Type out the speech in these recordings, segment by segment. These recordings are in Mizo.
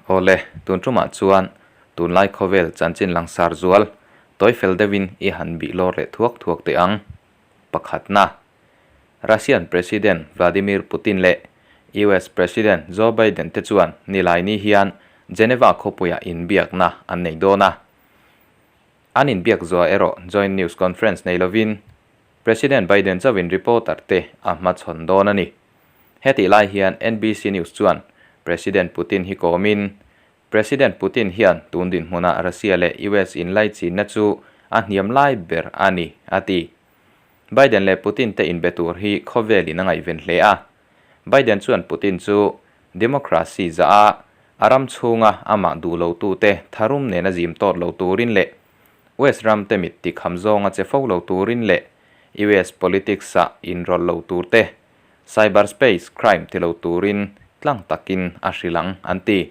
Awle, tun tumah chuan tunlai khawvel chanchin langsar zual tawi fel deuhin i han bih lawr leh thuak thuak teh ang. Pakhatna, Russian President Vladimir Putin leh US President Joe Biden te chuan Nilaini hian Geneva khawpuiah inbiakna an nei dawn a. An inbiak zuah erawh joint news conference nei lovin President Biden chauhin reporter te a hmachhawn dawn a ni. Hetih lai hian NBC News chuan President Putin hi kawmin, President Putin hian tun dinhmunah Russia leh US inlaichinna chu a hniam lai ber a ni, a ti. Biden leh Putin te inbe tur hi khawvelin a ngaihven hle a. Biden chuan Putin chu democracy zah a, a ram chhunga amah duh lotute tharum nena zim tawt lo turin leh US ram te mit tikham zawnga che fo lo turin leh US politics-ah inrawlh lo tur te, cyberspace crime ti lo turin tlang takin a hrilh ang, an ti.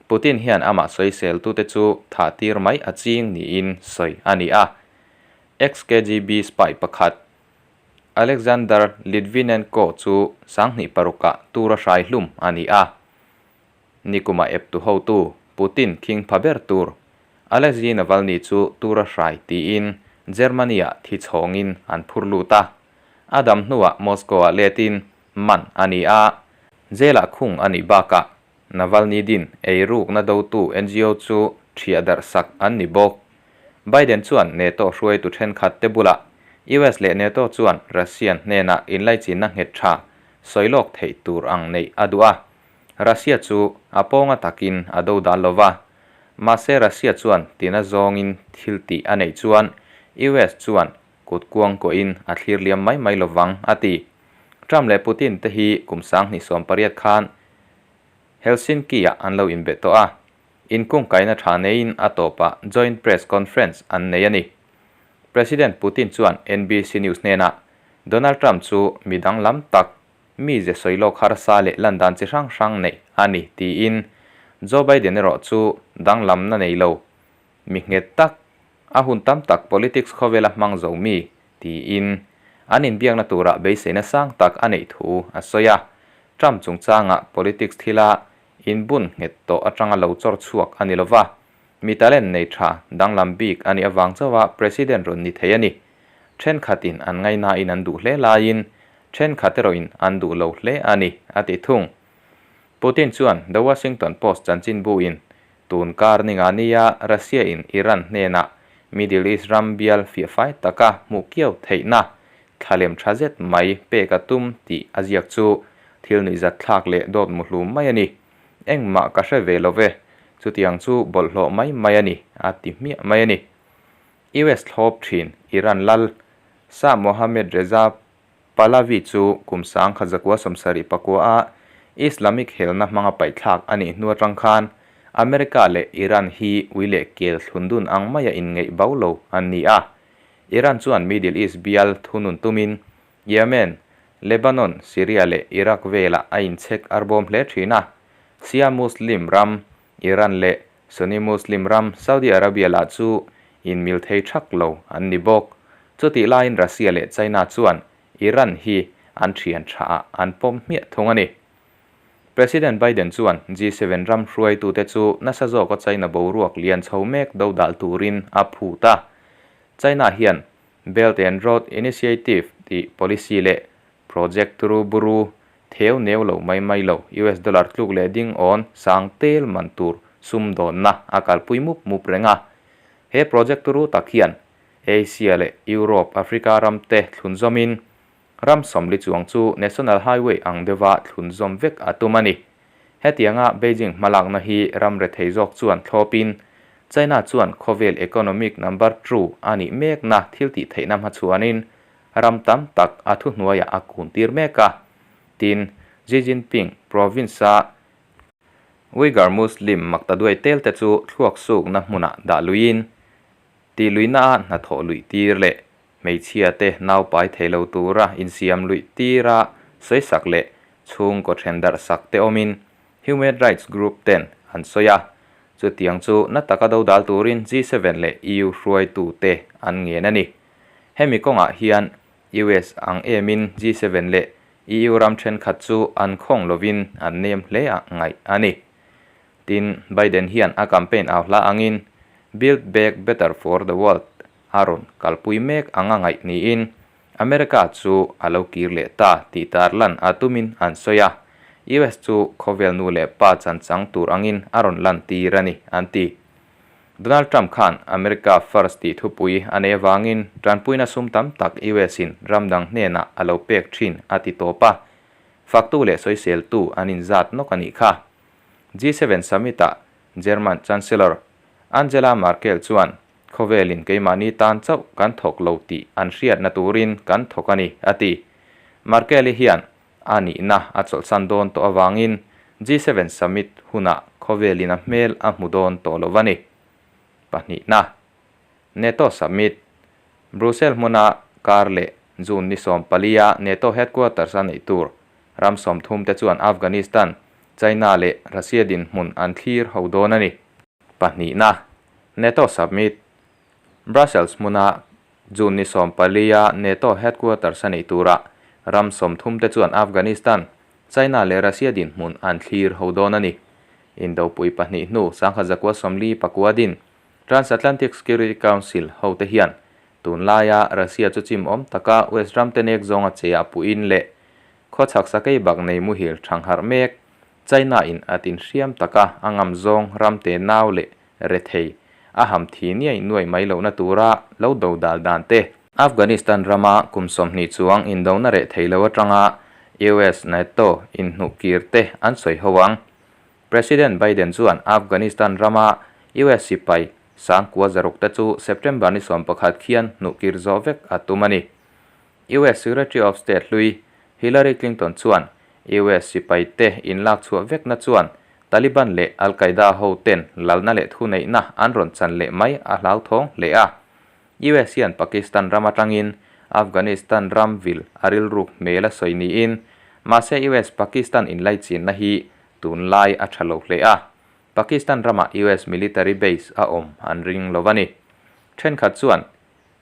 Putin hian amah sawiseltute chu thah tir mai a ching niin sawi a ni a. Ex-KGB spy pakhat Alexander Litvinenko chu 2006-ah tura hrai hlum a ni a. Nikuma eptu hotu Putin khing pha ber tur Alexei Navalny chu tura hrai tiin Germany-ah thi chhawngin an phur lut a. A dam hnuah Moscow-ah letin man a ni a, jail-ah khung a nih bakah Navalny din eirukna dotu NGO chu thiah darh sak an ni bawk. Biden chuan NATO hruaitu thenkhat te bulah US leh NATO chuan Russian hnenah inlaichinna nghet tha sawi lawk theih tur ang neih a duh a. Russia chu a pawnga takin a do dal lo va. Mahse Russia chuan tina zawngin thil tih a neih chuan US chuan kut kuang kawhin a thlir liam mai mai lovang, a ti. Trump leh Putin te hi kum 2018 khan Helsinki-ah an lo inbe tawh a, inkungkaina tha neiin a tawpah joint press conference an nei a ni. President Putin chuan NBC News hnenah Donald Trump chu mi danglam tak, mi ze sawi lawk harsa leh lan dan chi hrang hrang neih a ni tiin Joe Biden erawh chu danglamna nei lo, mi nghet tak, a hun tam tak politics khawvela hmang zo mi tiin an inbiakna turah beiseina sang tak a neih thu a sawi a. Trump chungchanga politics thila inbun nghet tawh atanga lo chawr chhuak a ni lova, mi talent nei tha danglam bik a nih avang chauha President rawn ni thei a ni. Thenkhatin an ngaihnain an duh hle laiin thenkhat erawhin an duh lo hle a ni, a ti thung. Putin chuan The Washington Post chanchinbuin tun kar ninga nia Russia-in Iran hnenah Middle East ram bial fiahfai taka hmuh kiau theihna thlalem tha zet mai pek a tum tih a ziak chu thil nuihzat thlak leh dawt muhlum mai a ni. Engmah ka hre ve lo ve, chutiang chu bawlhhlawh mai mai a ni, a ti hmiah mai a ni. US thlawp thin Iran lal Shah Mohammad Reza Pahlavi chu kum 1979 a Islamic helna hmanga paihthlak a nih hnu atang khan America leh Iran hi ui leh kel thlun dun ang maia inngeih bo lo an ni a. Iran chuan Middle East bial thunun tumin Yemen, Lebanon, Syria leh Iraq velah a inchhek arbawm hle thin a. Shia Muslim ram Iran leh Sunni Muslim ram Saudi Arabia lah chu inmil thei thak lo an ni bawk. Chutih laiin Russia leh China chuan Iran hi an thian tha ah an pawm hmiah thung a ni. President Biden chuan G7 ram hruaitute chu nasa zawka China boruak lian chho mek do dal turin a phut a. China hian Belt and Road Initiative tih policy leh Project turu buru theu neu lo mai mai lo US dollar tluk leh ding awn sang tel man tur sum dawnna a kalpui mup mup reng a. He project turu tak hian Asia leh Europe, Africa ram te thlun zawmin ram sawmli chuang chu National Highway ang deuha thlun zawm vek a tum a ni. Hetianga Beijing hmalakna hi ram rethei zawk chuan thlawpin China chuan khawvel economic number two a nih mekna thil tih theihna hmachhuanin ram tam tak a thuhnuaiah a kun tir mek a. Tin, Xi Jinping province-a Uighur Muslim maktaduai tel te chu thluak sukna hmunah dah luiin, tih luihnaah hnathawh luih tir leh hmeichhia te naupai thei lo tura insiam luih tira sawisak leh chhungkaw then darh sak te awmin Human Rights Group ten an sawi a. Chutiang chu na taka dodal turin G7 leh EU hruaitute an ngen a ni. Hemi kawngah hian US ang emin G7 leh EU ram thenkhat chu an khawng lovin an nem hle a ngaih a ni. Tin, Biden hian a campaign au hla angin Build Back Better for the World a rawn kalpui mek anga ngaih niin America chu a lo kir leh ta tih tarlan a tumin an sawi a, US chu khawvel nu leh pa chan chang tur angin a rawn lantir a ni, an ti. Donald Trump khan America First tih thupui a nei avangin tanpuina sum tam tak US-in ram dang hnenah a lo pek thin a ti tawp a, faktu leh sawiseltu an inzat nawk a nih kha. G7 Summit-ah German Chancellor Angela Merkel chuan Khawvelin keimahni tan chauh kan thawk lo tih an hriatna turin kan thawk a ni, a ti. Merkel-i hian a nihna a chawlhsan dawn tawh avangin G7 Summit hunah khawvelin a hmel a hmu dawn tawh lo a ni. Pahnihna, NATO Summit, Brussels hmuna kar leh June ni 14-a NATO headquarters a neih tur ram 30 te chuan Afghanistan, China leh Russia dinhmun an thlir ho dawn a ni. Pahnihna, NATO Summit, Brussels hmuna June ni 14-a NATO headquarters a neih turah ram 30 te chuan Afghanistan, China leh Russia dinhmun an thlir ho dawn a ni. Indopui pahnih hnu 1949 din Transatlantic Security Council hote hian tunlaia Russia chu chim awm taka West ram te nek zawnga che ah puhin leh khawchhak sakei bak nei muhil thangharh mek China in a tin hriam taka a ngam zawng ram te nau leh rethei a ham thi niai nuai mai lohna tura lo do dal dan te. Afghanistan rama kum 20 chuang indona reh thei lo atanga US NATO inhnuh kir te an sawi ho ang. President Biden chuan Afghanistan rama US sipai 9600 te chu September ni 11 khian hnuh kir zawh vek a tum a ni. US Secretary of State hlui Hillary Clinton chuan US sipai te inlak chhuah vekna chuan Taliban leh Al Qaeda ho ten lalna leh thuneihna an rawn chan leh mai a hlauthawng hle a. US hian Pakistan ram atangin Afghanistan ram vil a rilruk hmel a sawi niin, mahse US-Pakistan inlaichinna hi tunlai a tha lo hle a. Pakistan ramah US military base a awm an ring lo a ni. Thenkhat chuan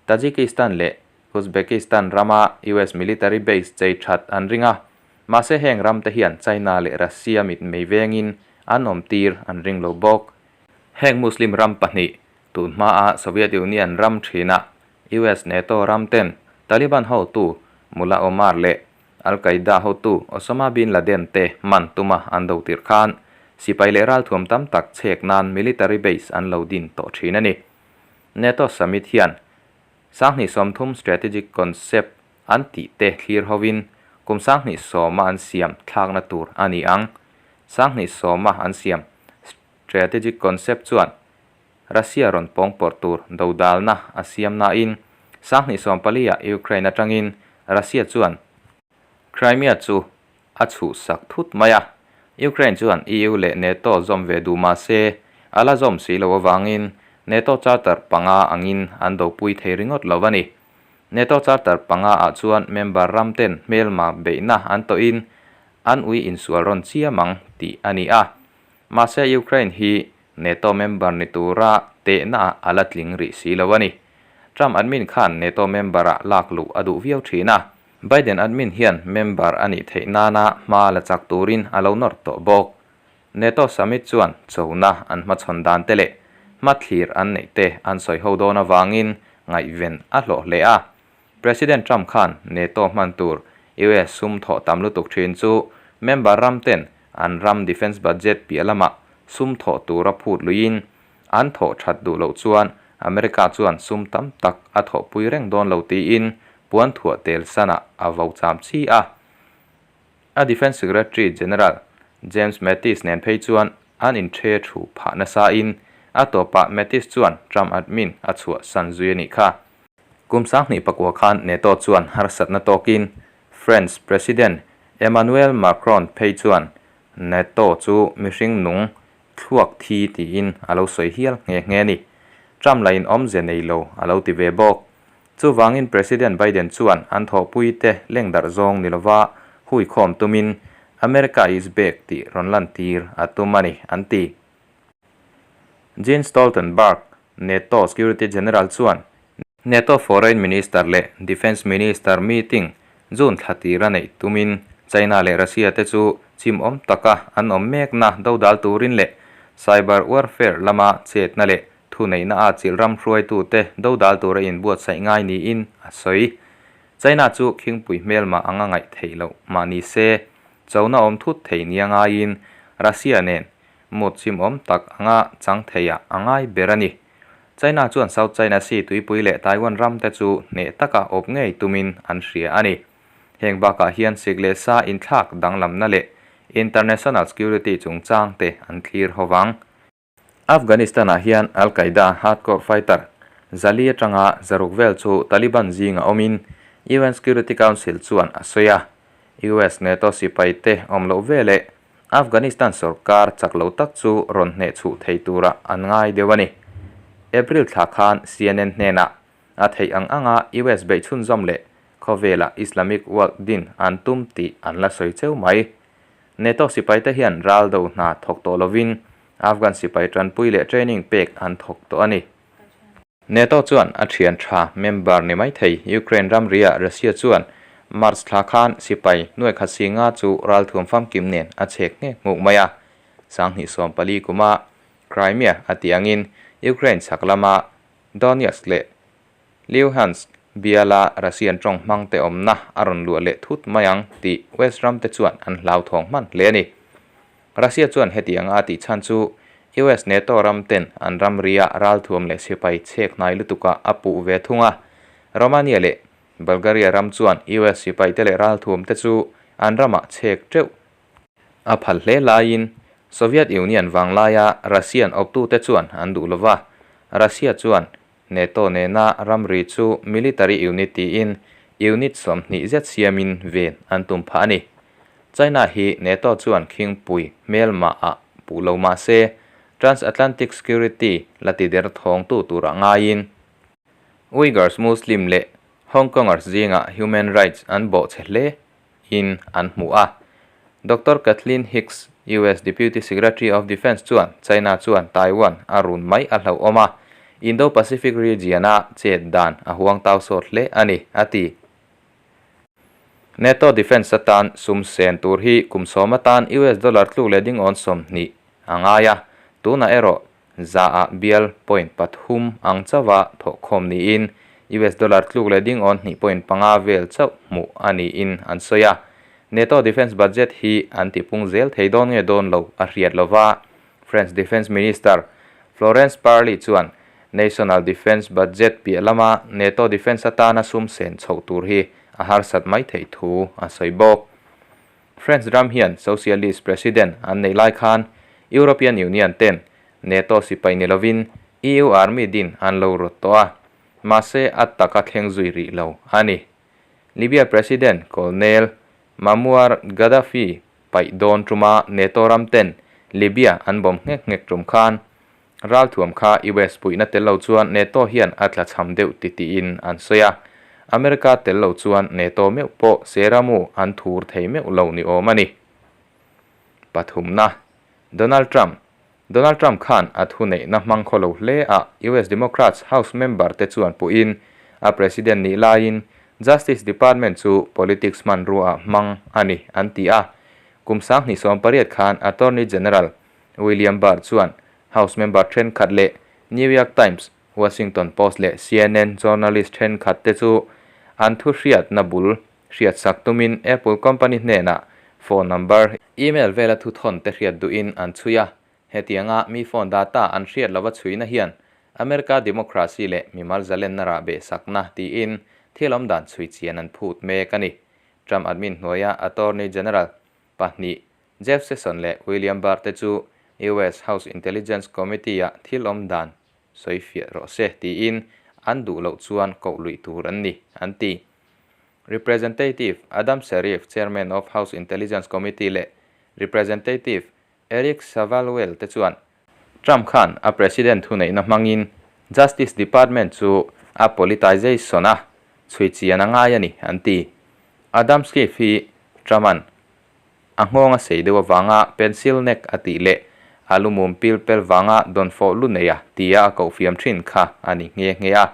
Tajikistan leh Uzbekistan rama US military base chei that an ring a, mahse heng ram te hian China leh Russia mitmei vengin an awm tir an ring lo bawk. Heng Muslim ram pahnih tun hmaa Soviet Union ram thinah US NATO ram ten Taliban hotu Mullah Omar leh Al Qaeda hotu Osama bin Laden te man tuma an do tirh khan sipai leh ralthuam tam tak chhek nan military base an lo din tawh thin a ni. NATO summit hian 2030 strategic concept an tih te thlir hovin kum 2010-a an siam thlakna tur a ni ang. 2010-a an siam strategic concept chuan Russia rawn pawngpawrh tur dodalna a siam nain 2014-ah Ukraine atangin Russia chuan Crimea chu a chhuhsak thut mai a. Ukraine chuan EU leh NATO zawm ve duh mah se, a la zawm si lo avangin NATO Charter panga angin an dopui thei ringawt lo a ni. NATO Charter panga ah chuan member ram ten hmelma beihna an tawhin an ui insual rawn chiam ang tih a ni a. Mahse Ukraine hi NATO member ni tura tehna ah a la tling rih si lo a ni. Trump admin khan NATO member ah lak luh a duh viau thin a. Biden admin hian member a nih theih nana hma la chak turin a lo nawr tawh bawk. NATO summit chuan chona an hmachhawn dan te leh hmathlir an neih te an sawi ho dawn avangin ngaihven a hlawh hle a. President Trump khan NATO hman tur US sum thawh tam lutuk thin chu member ram ten an ram defence budget piah lamah sum thawh tura phut luiin An thawh that duh loh chuan America chuan sum tam tak a thawhpui reng dawn lo tiin puan thuah tel sanah a vo cham chi a. A Defence Secretary General James Mattis nen phei chuan an inṭhe thu phah nasain a tawpah Mattis chuan Trump admin a chhuah san zui a nih kha. Kum 2009 khan NATO chuan harsatna tawkin France President Emmanuel Macron phei chuan NATO chu mihring nung thluak thi tiin a lo sawi hial nghe nghe a ni. Trump lahin awmze nei lo a lo ti ve bawk. Chuvangin President Biden chuan an thawhpuite lengdarh zawng ni lova huikhawm tumin America is back tih rawn lantir a tum a ni, an ti. Jens Stoltenberg, NATO Security General chuan NATO Foreign Minister leh Defence Minister meeting June thla tira neih tumin China leh Russia te chu chim awm taka an awm mekna dodal turin leh Cyber warfare lama chetna leh thuneihna a chilh ram hruaitute dodal tura inbuatsaih ngai niin a sawi. China chu khingpui hmelmah anga ngaih theih loh mah ni se, chona awm thut thei nia ngaiin Russia nen mut chimawm tak anga chang theiah a ngai ber a ni. China chuan South China Sea tuipui leh Taiwan ram te chu hneh taka awp ngei tumin an hria a ni. Heng bakah hian sik leh sa inthlak danglamna leh international security chungchang te an thlir ho vang. Afghanistan-ah hian Al-Qaeda hardcore fighter zali atanga zaruk vel chu Taliban zinga awmin UN Security Council chuan a sawi a. US NATO sipai te awm loh veleh Afghanistan sorkar chak lo tak chu rawn hneh chhuh thei turah an ngai deuh a ni. April thla khan CNN hnenah a theih ang anga US beih chhunzawm leh khawvela Islamic World din an tum tih an la sawi cheu mai. NATO sipaite hian ral do hna thawk tawh lovin Afghan sipai tanpui leh training pek an thawk tawh a ni. NATO chuan a thian tha member ni mai thei Ukraine ramriah Russia chuan March thla khan sipai nuaikhat singa chu ralthuam famkim nen a chhek nghek nghuk mai a. 2014 kuma Crimea a tih angin Ukraine chhak lama Donetsk leh Luhansk biala Russian tawng hmangte awmna a rawn luah leh thut mai ang tih West ramte chuan an hlauthawng hman hle a ni. Russia chuan hetianga a tih chhan chu US NATO ram ten an ramria ralthuam leh sipai chhek hnai lutukah a puh ve thung a. Romania leh Bulgaria ram chuan US sipaite leh ralthuamte chu an ramah chhek teuh a phal hle laiin Soviet Union vanglaia Russian awptute chuan an duh lova. Russia chuan NATO nena ramri chu military unit tiin unit 20 zet siamin ven an tum phah a ni. China hi NATO chuan khingpui hmelmah ah puh lo mah se, transatlantic security la ti der thawngtu turah ngaiin Uyghurs Muslim leh Hong Kongers zingah human rights an bawhchhe hle in an hmu a. Doctor Kathleen Hicks, US Deputy Secretary of Defense chuan China chuan Taiwan a run mai a hlauhawm a, Indo-Pacific region-a chet dan a huang tau sawt hle a ni, a ti. NATO defense atan sum sen tur hi kum sawm atan US dollar tluk leh dingawn 20 a ngai a, tunah erawh Za ah bial point pathum ang chauha thawhkhawm niin US dollar tluk leh ding awn hnih point panga vel chauh hmuh a niin an sawi a. NATO defence budget hi an tipung zel thei dawn nge dawn lo a hriat lova. French Defence Minister Florence Parly chuan National Defence Budget piah lama NATO defence atana sum sen chhoh tur hi a harsat mai theih thu a sawi bawk. France ram hian Socialist President an neih lai khan European Union ten NATO sipai ni lovin EU Army din an lo rawt tawh a, mahse a taka thleng zui rih lo a ni. Libya President Colonel Muammar Gaddafi paih dawn tuma NATO ram ten Libya an bawm nghek nghek tum khan Ralthuam kha US puihna tel lo chuan NATO hian a tlachham deuh ti tiin an sawi a. America tel lo chuan NATO meuh pawh Seramu an thur thei meuh lo ni awm a ni. Pathumna, Donald Trump Donald Trump khan a thuneihna hmang khaw lo hle a, US Democrats House member te chuan puhin a president nih laiin Justice Department chu politics hmanrua hmang a ni an ti a. Kum 2018 khan Attorney General William Barr chuan House member thenkhat leh New York Times, Washington Post leh CNN journalist thenkhat te chu an thu hriatna bul hriatsak tumin Apple company hnenah phone number, email vela thu thawn te hriat duhin an chhui a. Hetianga mi phone data an hriat lova chhuina hian America democracy leh mimal zalenna rah behsakna tiin thil awmdan chhui chian an phut mek a ni. Trump admin hnuaia Attorney General pahnih Jeff Sessions leh William Barr te chu US House Intelligence Committee-ah thil awm dan sawi fiah rawh se tiin an duh loh chuan koh luih tur an ni, an ti. Representative Adam Sherriff, Chairman of House Intelligence Committee leh Representative Eric Swalwell te chuan Trump khan a president thuneihna hmangin Justice Department chu a politisation a chhui chian a ngai a ni, an ti. Adam Schiff hi Trump-a'n A nghawng a sei deuh avanga pencil neck a tih leh a lumum pil pel vanga dawnfawh lu nei a tia a koh fiam thin kha a ni nghe nghe a.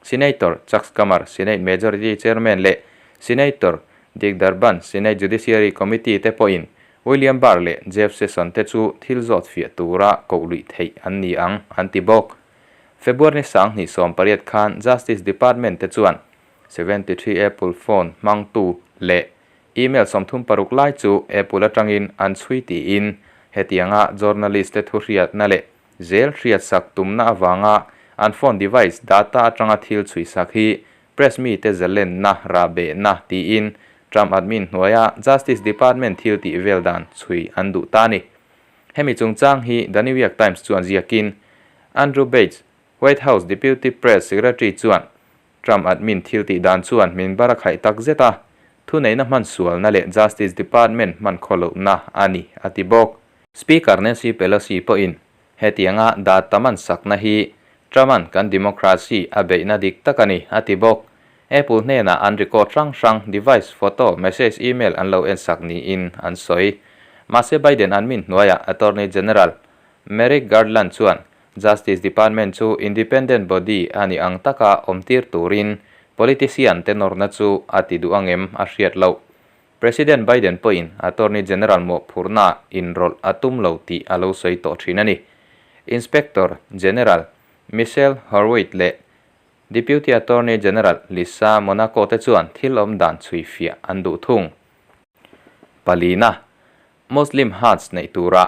Senator Chuck Schumer, Senate Majority Chairman leh Senator Dick Durbin, Senate Judiciary Committee te pawhin William Barr leh Jeff Session te chu thil zawt fiah tura koh luih theih an ni ang, an ti bawk. February ni 2018 khan Justice Department te chuan 73 Apple phone hmangtu leh email 36 lai chu Apple atangin an chhui tiin hetianga journalist te thuhriatna leh zel hriatsak tumna avanga an phone device data atanga thil chhuisak hi press mite zalenna rahbehna tiin Trump admin hnuaia Justice Department thil tih vel dan chhui an duh ta a ni. Hemi chungchang hi The New York Times chuan ziakin Andrew Bates, White House Deputy Press Secretary chuan Trump admin thil tih dan chuan min bar a khaih tak zet a, thuneihna hman sualna leh Justice Department hman khaw lohna a ni, a ti bawk. Speaker Nancy Pelosi pawhin hetianga data man sakna hi Trump-a'n kan democracy a beihna dik tak a ni, a ti bawk. Apple hnenah an record hrang hrang, device, photo, message, email an lo ensak niin an sawi. Mahse Biden admin hnuaiah Attorney General Merrick Garland chuan Justice Department chu independent body a nih ang taka awm tir turin politician te nawrna chu a ti duh angem a hriat loh. President Biden pawhin Attorney General mawhphurhna inrawlh a tum lo tih a lo sawi tawh thin a ni. Inspector General Michelle Horwitz leh Deputy Attorney General Lisa Monaco te chuan thil awm dan chhui fiah an duh thung. Palina, Muslim Hajj neih tura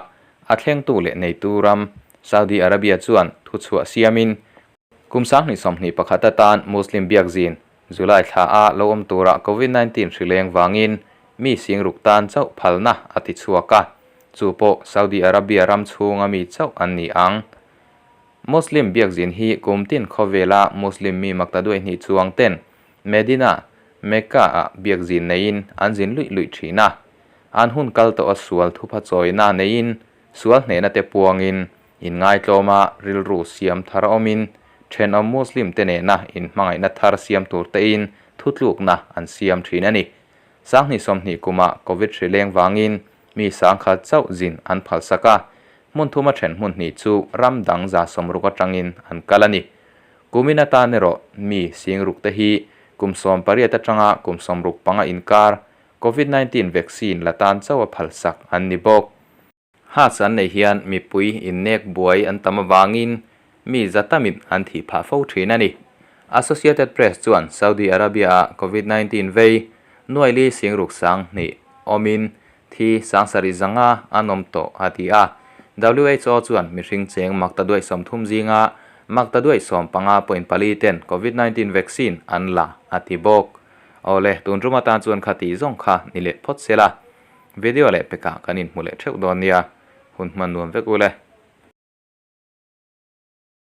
a thlengtu leh neitu ram Saudi Arabia chuan thuchhuah siamin kum 2021 atan Muslim biakzin July thla a lo awm tura Covid 19 hri leng vangin mi singruk tan chauh phalna a ti chhuak a, chu pawh Saudi Arabia ram chhunga mi chauh an ni ang. Muslim biakzin hi kum tin khawvela Muslim mi maktaduai hnih chuang ten Medina, Mecca ah biakzin neiin an zin luih luih thin a. An hun kal tawh a sual thupha chawina neiin sual hnehna te puangin inngaitlawm a rilru siam thar awmin thenawm Muslim te nena inhmangaihna thar siam tur tein thutlukna an siam thin a ni. 2020 kumah Covid hri leng vangin mi 10,000 chauh zin an phalsak a, hmun thuma then hmun hnih chu ram dang 160 atangin an kal a ni. Kumin atan erawh mi singruk te hi kum 18 atanga kum 65 inkar Covid 19 vaccine la tan chauh a phalsak an ni bawk. Hajj an nei hian mipui innek buai an tam avangin mi za tamin an thih phah fo thin a ni. Associated Press chuan Saudi Arabia-ah Covid 19 vei nuaili singruk 2000 awmin thi 7500 an awm tawh a ti a. WHO chuan mihring cheng 130 zinga 195.4 ten Covid 19 vaccine an la a ti bawk. Awle, tun tum atan chuan kha tih zawng kha ni leh phawt se la. Video leh pekah kan inhmu leh theuh dawn nia. Hun hman nuam vek u le.